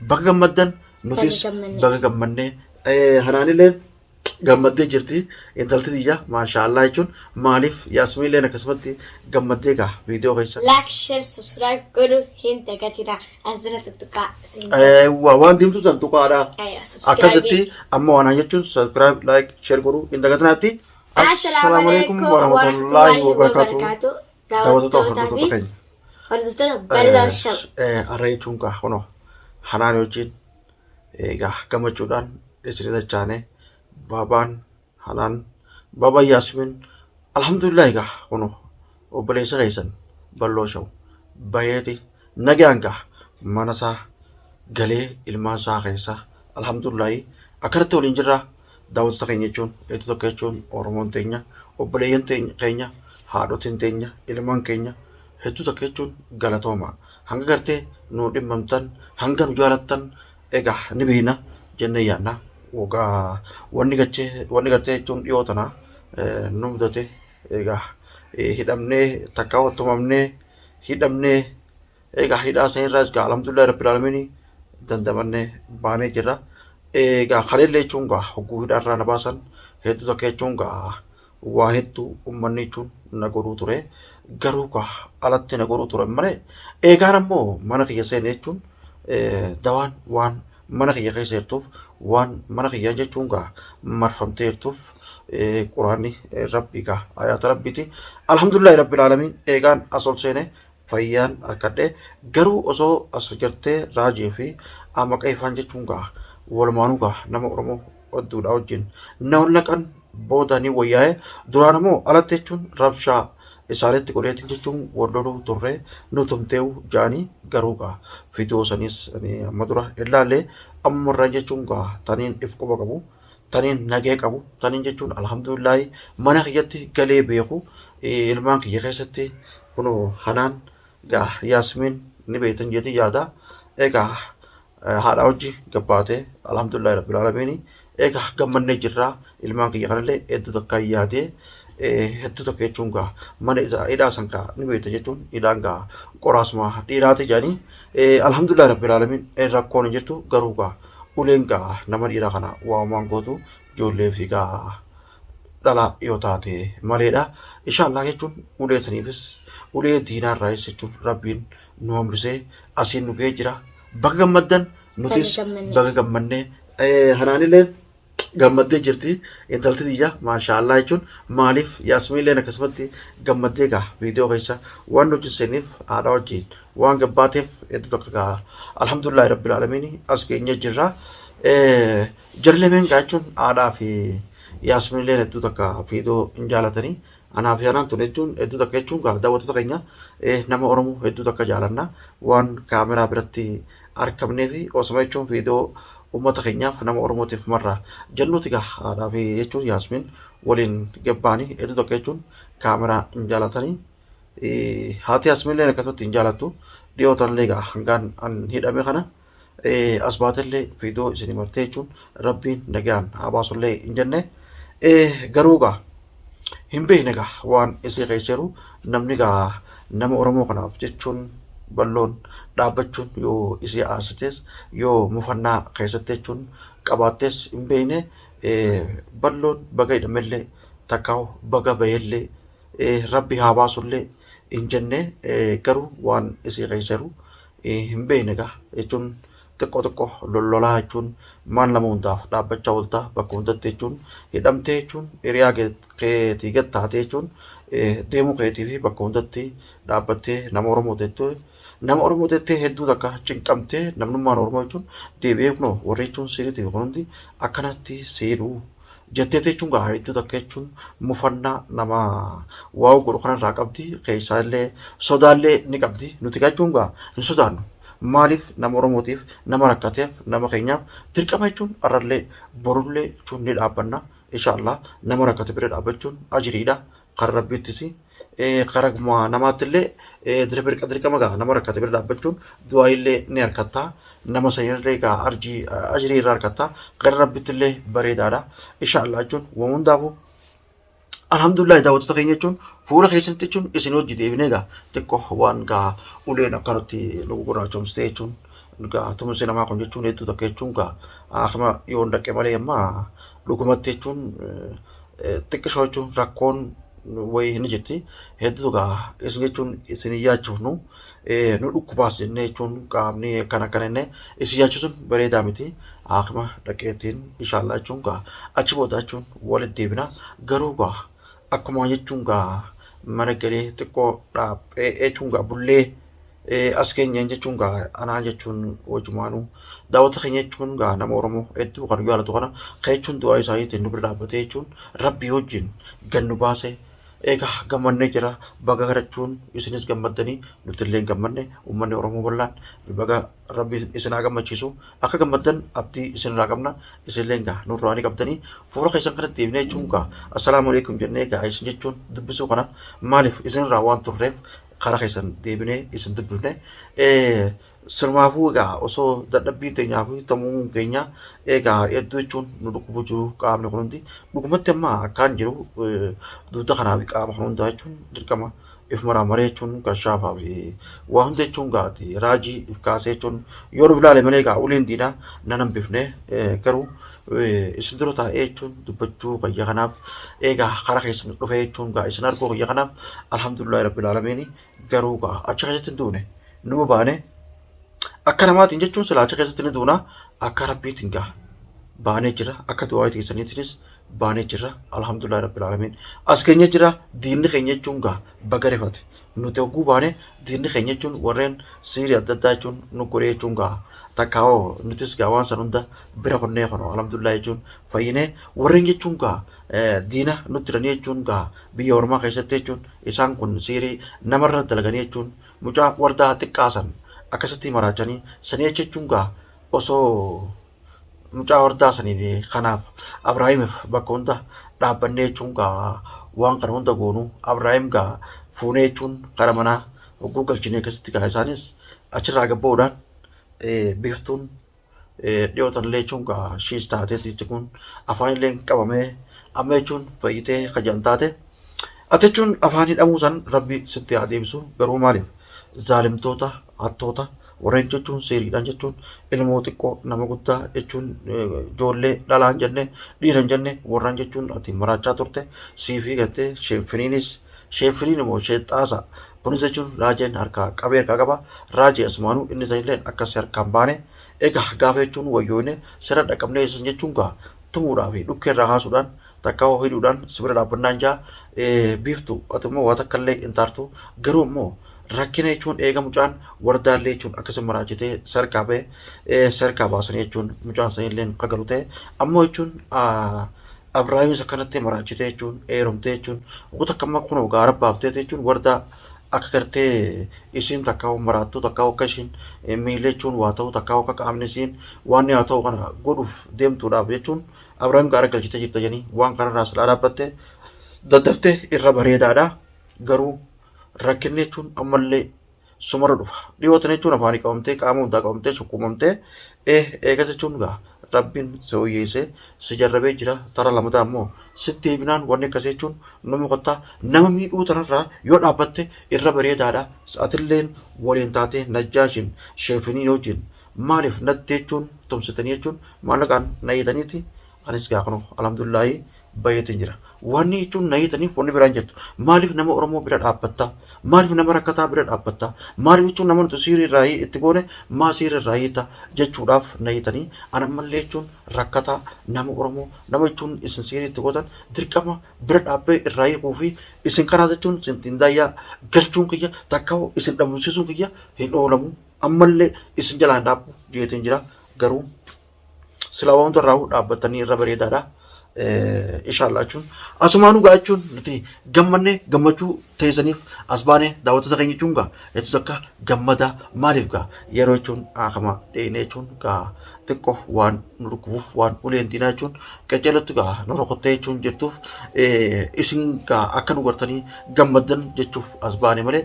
Baga gammaddan nutis Baga gammanne. Baga gammannee. Hanaanillee gammaddee jirti intalti tiyya maashaallah jechuun maaliif yaasmiilleen akkasumatti gammaddee gaa viidiyoo keessa. Like, share, subscribe godhuu hin dagatinaa. As jala tuttuqaa. Waan diimtuu san tuqaadha. Aywa, subscribe. Akkasitti amma waan jechuun subscribe, like, share godhuu hin dagatinaatti. Assalaamu alaikum warahmatullahi wabarakatuh. Daawwattoota Daawwattootaa hordoftoota fi keenya. hordoftoota bal'oo shab. Har'a jechuun gaa kunoo hanaan wajjin egaa gammachuudhaan isin dachaane baabaan hanaan baabaan yaasmin alhamdulillah egaa kunoo obboleessa keessan balloo shaw bayeeti nagaan gaa mana isaa galee ilmaan isaa keessa alhamdulillah akkanatti waliin jirra. Daawwattoota keenya jechuun hedduu tokko jechuun Oromoon teenya obboleeyyan keenya haadhotiin teenya ilmaan keenya hedduu tokko jechuun galatooma. Hanga gartee nu dhimmamtan hanga nu jaalattan egaa ni beekna jennee yaadna. Waggaa wanni gachee wanni gartee jechuun dhiyoo tana nu mudate egaa hidhamnee takkaa tumamnee hidhamnee Egaa hidhaa san irraas egaa alhamdulillahi rabbil aalamiin dandamannee baanee jirra. Egaa kaleellee jechuun egaa hogguu hidhaa irraa na baasan hedduu takka jechuun egaa waa hedduu uummanni jechuun na godhuu ture. Garuu egaa alatti na godhuu ture malee eegaan ammoo mana kiyya seene jechuun dawaan waan mana kiyya keessa jirtuuf waan mana kiyya jechuun egaa marfamtee jirtuuf quraanni rabbi egaa ayaata rabbiiti. Alhamdulillahi rabbil aalamiin eegaan as ol seene fayyaan arkadhe garuu osoo as gartee raajii fi amaqa ifaan jechuun gaa walumaanuu gaa nama oromoo odduudha wajjin na wallaqan booda ni wayyaa'e duraan ammoo alatti jechuun rabshaa isaanitti godheetiin jechuun wal loluu turre nu tumteewu jaanii garuu gaa viidiyoo saniis amma dura ilaalle ammarraan jechuun gaa taniin if quba qabu taniin nagee qabu taniin jechuun alhamdulillaahi mana kiyyatti galee beeku ilmaan kiyya keessatti kunoo hanaan gaa yaasmiin ni beektan jeetii yaada egaa haadha hojii gabbaatee alhamdulillaahi rabbil aalamiin egaa gammannee jirraa ilmaan kiyya kanallee hedduu takka yaadee hedduu takka jechuun gaa mana isaa hidhaa san gaa ni beekta jechuun hidhaan gaa qoraasuma dhiiraati jedhanii alhamdulillaahi rabbil aalamiin rakkoon hin jirtu garuu gaa Uleen gaa nama dhiiraa kana waamumaan gootu ijoollee fi gaa dhalaa yoo taate maleedha. Inshaallah jechuun ulee saniifis ulee diinaa irraayis jechuun rabbiin nu hambisee asiin nu ga'ee jira. Baga gammaddan nutis Baga gammanne. Baga gammannee. Hanaanillee gammaddee jirti intalti tiyya maashaallah jechuun maaliif yaasmiilleen akkasumatti gammaddee gaa viidiyoo keessa waan nuti seeniif haadha wajjin waan gabbaateef hedduu tokko gaa alhamdulillahi rabbil aalamiin as geenyee jirra. Jarri lameen gaa jechuun haadhaa fi yaasmiilleen hedduu takka viidiyoo hin jaalatanii Anaa fi anaan tun jechuun hedduu takka jechuun gaa daawwattoota keenya nama Oromoo hedduu takka jaalanna waan kaameraa biratti argamnee fi osuma jechuun viidiyoo uummata keenyaaf nama Oromootiif marra jennuuti gaa haadhaa fi jechuun Yaasmin waliin gabbaanii hedduu takka jechuun kaameraa hin jaalatanii. Haati Yaasmin illee akkasumatti hin jaalattu dhiyoo tanallee gaa hangaan an hidhame kana as baatellee viidiyoo isin martee jechuun rabbiin nagaan haa baasullee hin jenne garuu gaa hin beekne gaa waan isii keessa jiru namni gaa nama Oromoo kanaaf jechuun balloon dhaabbachuun yoo isii aarsites yoo mufannaa keessatti jechuun qabaattes hin beekne balloon baga hidhamellee takkaa baga bahellee rabbi haa baasullee hin jenne garuu waan isii keessa jiru hin beekne egaa jechuun xiqqoo xiqqoo lollolaa jechuun maal nama hundaaf dhaabbachaa oolta bakka hundatti jechuun hidhamtee jechuun hiriyaa keetii gad taatee jechuun deemuu keetii fi bakka hundatti dhaabbattee nama Oromoo teettee nama Oromoo teettee hedduu takka cinqamtee namnummaan Oromoo jechuun deebi'ee kunoo warri jechuun siiriitii kun hundi akkanatti siidhuu jettee jechuun gaa hedduu takka jechuun mufannaa nama waa'u godhu kanarraa qabdi keessaa illee sodaallee ni qabdi nuti jechuun gaa hin sodaannu maaliif nama Oromootiif nama rakkateef nama keenyaaf dirqama jechuun har'allee borullee jechuun ni dhaabbanna inshaallah nama rakkate bira dhaabbachuun ajiriidha karaa rabbiittis karaa namaatti illee dirqama gaa nama rakkate bira dhaabbachuun du'aa illee ni harkatta nama sanillee gaa arjii ajirii irraa harkatta gara rabbitti illee bareedaadha inshaallah jechuun waan hundaafuu alhamdulillah daawwattoota keenya jechuun fuula keessatti jechuun isin hojii deebinee gaa xiqqoo waan gaa uleen akkanatti nu gurraachomsite jechuun Egaa tumsi namaa kun jechuun hedduu takka jechuun gaa akkuma yoon dhaqe malee amma dhugumatti jechuun xiqqishoo jechuun rakkoon wayii ni jirti. Hedduutu gaa isin jechuun isin hin yaachifnu nu dhukkubaas jennee jechuun qaamni akkana akkana jennee isin yaachisuun bareedaa miti. Akkuma dhaqeetiin inshaallaa jechuun gaa achi booda jechuun walitti deebina. Garuu gaa akkuma jechuun gaa mana galee xiqqoo dhaaphee jechuun gaa bullee as keenyaan jechuun gaa anaa jechuun wajumaanuu daawwata keenya jechuun gaa nama Oromoo hedduu kan jaalatu kana kan jechuun du'aa isaaniitiin nu bira dhaabbatee jechuun rabbii wajjin gannu baase egaa gammannee jira baga garachuun isinis gammaddanii nuti illee gammanne uummanni Oromoo bal'aan baga rabbi isin haa gammachiisu akka gammaddan abdii isinirraa qabna isinillee gaa nurraa ni qabdanii fuula keessan kanatti deebinee jechuun gaa assalaamu alaikum jennee gaa isin jechuun dubbisuu kana maaliif isinirraa waan turreef karaa keessan deebinee isin dubbifne. Sirumaafuu egaa osoo dadhabbii teenyaa fi tamuun keenya egaa hedduu jechuun nu dhukkubu jiru qaamni kun hundi dhugumatti amma akkaan jiru dugda kanaa fi qaama kun hundaa jechuun dirqama if maraamaree jechuun kashaafaa fi waa hunda jechuun gaati raajii if kaasee jechuun yoo nuuf ilaale malee egaa uleen diinaa nan hambifne garuu isin dura taa'ee jechuun dubbachuu kiyya kanaaf eegaa karaa keessan dhufee jechuun gaa isin arguu kiyya kanaaf alhamdulillahi rabbil aalamiini garuu gaa achi keessatti hin duune numa baane akka namaatiin jechuun silaa achi keessatti ni duuna akka rabbiitiin gaa baanee jira akka du'aa keessaniitiinis baanee jira alhamdulillahi rabbil aalamiin as keenya jira diinni keenya jechuun gaa baga rifate Nuti hogguu baane diinni keenya jechuun warreen siirii adda addaa jechuun nu godhee jechuun gaa takkaa hoo nutis gaa waan san hunda bira kunnee kunoo alhamdulillah jechuun fayyinee warreen jechuun gaa diina nutti hidhanii jechuun gaa biyya ormaa keessatti jechuun isaan kun siirii namarra dalaganii jechuun mucaa wardaa xiqqaa san akkasitti maraachanii sanii jechuun gaa osoo mucaa hordaa saniif kanaaf Abrahaamiif bakka hunda dhaabbannee jechuun gaa waan kana hunda goonu Abrahaam gaa fuunee jechuun kara manaa hogguu galchinee keessatti gaa isaanis achirraa gabba'uudhaan biiftuun dhiyootanillee jechuun gaa shiis taateetti kun afaan illee qabamee amma jechuun fayyitee kajan taate ati jechuun afaan hidhamuu san rabbi sitti haa deebisu garuu maaliif zaalimtoota hattoota warreen jechuun seeriidhaan jechuun ilmoo xiqqoo nama guddaa jechuun ijoollee dhalaa hin jenne dhiira hin jenne warraan jechuun ati maraachaa turte siifii gattee sheeffiniinis sheeffiniin immoo sheexxaasa kunis jechuun raajeen harkaa qabee harkaa qaba raajee asumaanuu inni sanillee akkas harkaan baane egaa gaafa jechuun wayyoone sirra dhaqabnee isin jechuun gaa tumuudhaa fi dhukkee irraa kaasuudhaan takka hoo hidhuudhaan si bira dhaabbannaan jaa biiftu ati immoo waa takka illee hin taartu garuu immoo rakkina jechuun eega mucaan wardaallee jechuun akkasuma maraachitee sarkaa ba'e sarkaa baasanii jechuun mucaan sanillee kagalu ta'e ammoo jechuun Abraahimis akkanatti maraachitee jechuun heerumtee jechuun ugu takka amma kunoo gaara baaftee jechuun wardaa akka gartee isiin takka maraattuu takka akka isiin miilee jechuun waa ta'u takka akka qaamni isiin waan haa ta'u kana godhuuf deemtuudhaaf jechuun Abrahaam gaara galchitee jirta jedhanii waan kanarraa silaa dhaabbatte daddaftee irra bareedaadha garuu rakkinni jechuun ammallee sumarra dhufa. Dhiyootan jechuun afaanii qabamtee qaama hundaa qabamtee sukkuumamtee eegas jechuun gaa rabbiin si hoyyeessee si jarrabee jira tara lamataa immoo sitti deebinaan wanni akkasii jechuun nama kottaa nama miidhuu tanarraa yoo dhaabbatte irra bareedaadha. Atilleen waliin taatee najjaashin sheefinii wajjin maaliif natti jechuun tumsitanii jechuun maallaqaan na hiitaniiti anis gaa kunoo alhamdulillaahi bayeetiin jira. Wanni jechuun na hiitaniif wanni biraan jirtu. Maaliif nama Oromoo bira dhaabbatta? Maaliif nama rakkataa bira dhaabbatta? Maaliif jechuun nama nuti siirii irraa itti goone maa siirii irraa hiita jechuudhaaf na hiitanii an ammallee jechuun rakkataa nama Oromoo nama jechuun isin siirii itti gootan dirqama bira dhaabbee irraa hiikuu fi isin kanaa jechuun isin ittiin daayyaa galchuun kiyya takka isin dhabamsiisuun kiyya hin oolamu ammallee isin jalaa hin dhaabbu jeetiin jira garuu silaa waan irraa dhaabbatanii irra bareedaadha. Inshallah jechuun asumaanuu gaa jechuun nuti gammanne gammachuu teessaniif as baane daawwattoota keenya jechuun gaa hedduu takka gammada maaliif gaa yeroo jechuun akama dheeyne jechuun gaa xiqqoo waan nu dhukkubuuf waan uleen diinaa jechuun qaceelatti gaa nu rukuttee jechuun jirtuuf isin gaa akka nu gartanii gammaddan jechuuf as baane malee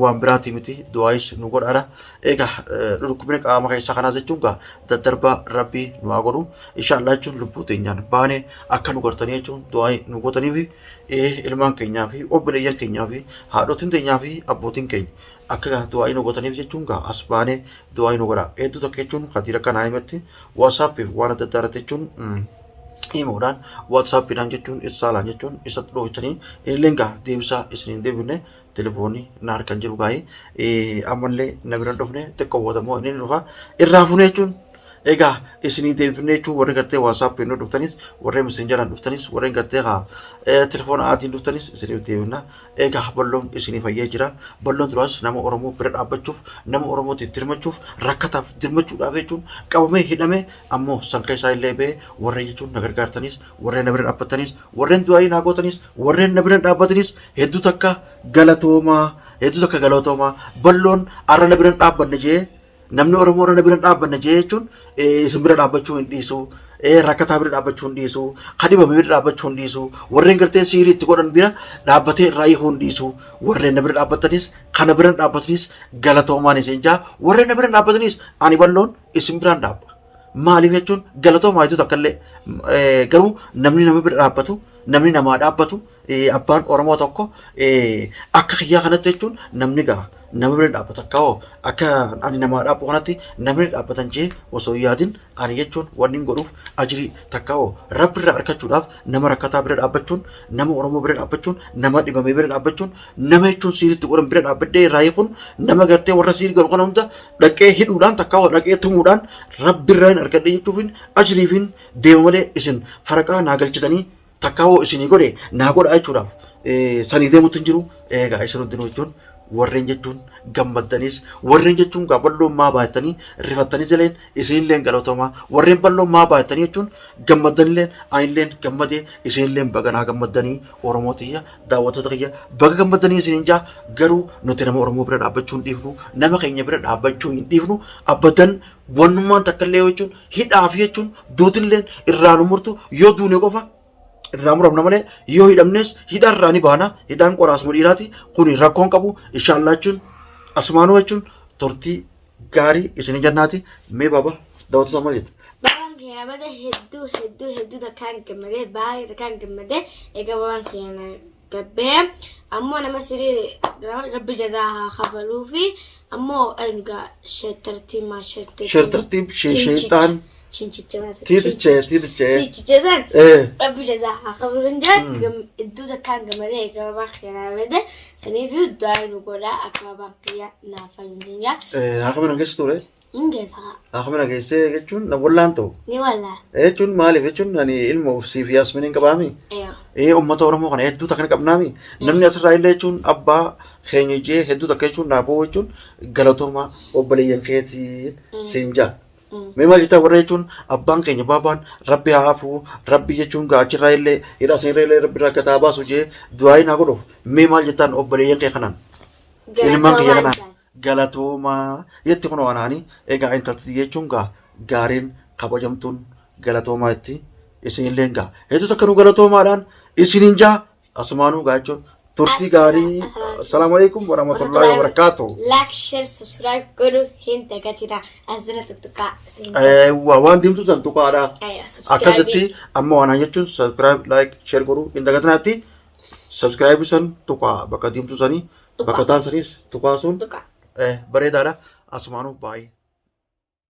waan biraatii miti du'aayis nu godhaadha. Egaa dhukkubni qaama keessaa kanaas jechuun gaa daddarbaa rabbii nu haa godhu. Inshaallah jechuun lubbuu teenyaan baane akka nu gartanii jechuun du'aa nu gootanii fi ilmaan keenyaa fi obboleeyyan keenyaa fi haadhotiin teenyaa fi abbootiin keenya Akka gaa du'aa'ii nu gootaniif jechuun gaa as baanee du'aa'ii nu godha. Hedduu takka jechuun kadiira kanaa himatti WhatsApp waan adda addaa irratti jechuun himuudhaan WhatsAppidhaan jechuun issaalaan jechuun isa dhooytanii innilleen gaa deebisaa isin hin deebifne telefoonni na harkan jiru gaa'ee ammallee na bira hin dhufne xiqqoo booda immoo inni ni dhufa irraa fuunee jechuun egaa isinii deebifne jechuun warri gartee WhatsApp nu dhuftanis warreen messengeraan dhuftanis warreen gartee haa telefoona aatiin dhuftanis isiniif deebifna. Egaa balloon isinii fayyee jira. Balloon duraas nama Oromoo bira dhaabbachuuf, nama Oromootiif dirmachuuf, rakkataaf dirmachuudhaaf jechuun qabamee hidhamee ammoo san keessaa illee ba'ee warreen jechuun na gargaartanis, warreen na bira dhaabbattanis, warreen du'aayii naa gootanis, warreen na bira dhaabbatanis hedduu takka galatoomaa, hedduu takka galatoomaa. Balloon arra na bira dhaabbanne jee Namni Oromoo irra na bira hin dhaabbanne jee jechuun isin bira dhaabbachuu hin dhiisu. Rakkataa bira dhaabbachuu hin dhiisu. Kan dhibame bira dhaabbachuu hin dhiisu. Warreen gartee siirii itti godhan bira dhaabbatee irraa hiikuu hin dhiisu. Warreen na bira dhaabbatanis kana bira dhaabbatanis galatoomaan isin jaa. Warreen na bira dhaabbatanis ani balloon isin biraan dhaabba. Maaliif jechuun galatoomaa jechuun takka illee garuu namni nama bira dhaabbatu namni namaa dhaabbatu abbaan Oromoo tokko akka kiyyaa kanatti jechuun namni gaa nama bira dhaabbata akka hoo akka ani namaa dhaabbu kanatti namni dhaabbatan jee osoo hin yaadin ani jechuun wanni hin godhuuf ajirii takka hoo rabbi irraa argachuudhaaf nama rakkataa bira dhaabbachuun nama Oromoo bira dhaabbachuun nama dhibame bira dhaabbachuun nama jechuun siiritti godhan bira dhaabbadhee irraa hiikuun nama gartee warra siirii godhu kana hunda dhaqee hidhuudhaan takka hoo dhaqee tumuudhaan rabbi irraa hin argadhe jechuufin ajiriifin deema malee isin faraqaa naa galchitanii takkaa hoo isinii godhe naa godha jechuudhaaf sanii deemutti hin jiru. Egaa isin hundinuu jechuun warreen jechuun gammaddanis warreen jechuun gaa bal'oon maa baay'attanii rifattanis illeen isinilleen galatoomaa warreen bal'oon maa baay'attanii jechuun gammaddanilleen anilleen gammadee isinilleen baganaa gammaddanii Oromoo tiyya daawwattoota kiyya baga gammaddanii isinin jaa garuu nuti nama Oromoo bira dhaabbachuu hin dhiifnu nama keenya bira dhaabbachuu hin dhiifnu abbadan wannummaan takka illee jechuun hidhaa fi jechuun duutilleen irraa nu murtu yoo duune qofa irraa muramna malee yoo hidhamnes hidhaa irraa ni baana hidhaan qoraasuma dhiiraati kun rakkoon qabu inshaallaa jechuun asumaanuu jechuun turtii gaarii isin jannaati mee baaba daawwattoota maal jetta? Babaan keenya bada hedduu hedduu hedduu takkaan gammadee baay'ee takkaan gammadee egaa babaan keenya gabbee ammoo nama sirii rabbi jazaa haa kafaluu fi ammoo egaa sheettartii maa sheettartii Sheettartii sheexaan chinchicha tiitichee tiitichee tiiticha san ee rabbi jazaa haa kafaluu hin jaan iddoo takkaan gammadee egaa babaan keenya bade saniif du'aa nu godhaa akka babaan kiyya naaf fayyadu jaa haa kamana keessa ture hin geessaa haa kamana geessee jechuun na wallaan ta'u ni wallaa jechuun maaliif jechuun ani ilma of siif yaasminiin qabaami eeyo ee uummata Oromoo kana hedduu takka qabnaami namni asirraa illee jechuun abbaa keenya jee hedduu takka jechuun naafoo jechuun galatooma obboleeyyan keetii siin jaa. Mee maal jettaa warra jechuun abbaan keenya baabaan rabbi haa hafuu rabbi jechuun gaa achirraa illee hidhaa sanirra illee rabbi irraa gataa baasu jee du'aa naa godhuuf mee maal jettaan obboleeyyan kee kanaan ilmaan kiyya kanaan galatoomaa jetti kun wanaani egaa intalti jechuun gaa gaariin kabajamtuun galatoomaa itti isinilleen gaa hedduu takka nu galatoomaadhaan isinin jaa asumaanuu gaa jechuun turtii gaarii assalaamu alaikum warahmatullaahi wabarakaatu. Like, share, subscribe godhuu hin dagatinaa. As jala tuttuqaa. Waan diimtuu san tuqaadha. Aywa, subscribe. Akkasitti amma waanaan jechuun subscribe like share godhuu hin dagatinaatti subscribe san tuqaa bakka diimtuu sanii Tuqaa. bakka taan saniis tuqaa sun Tuqaa. bareedaadha. Asumaanuu baay'ee.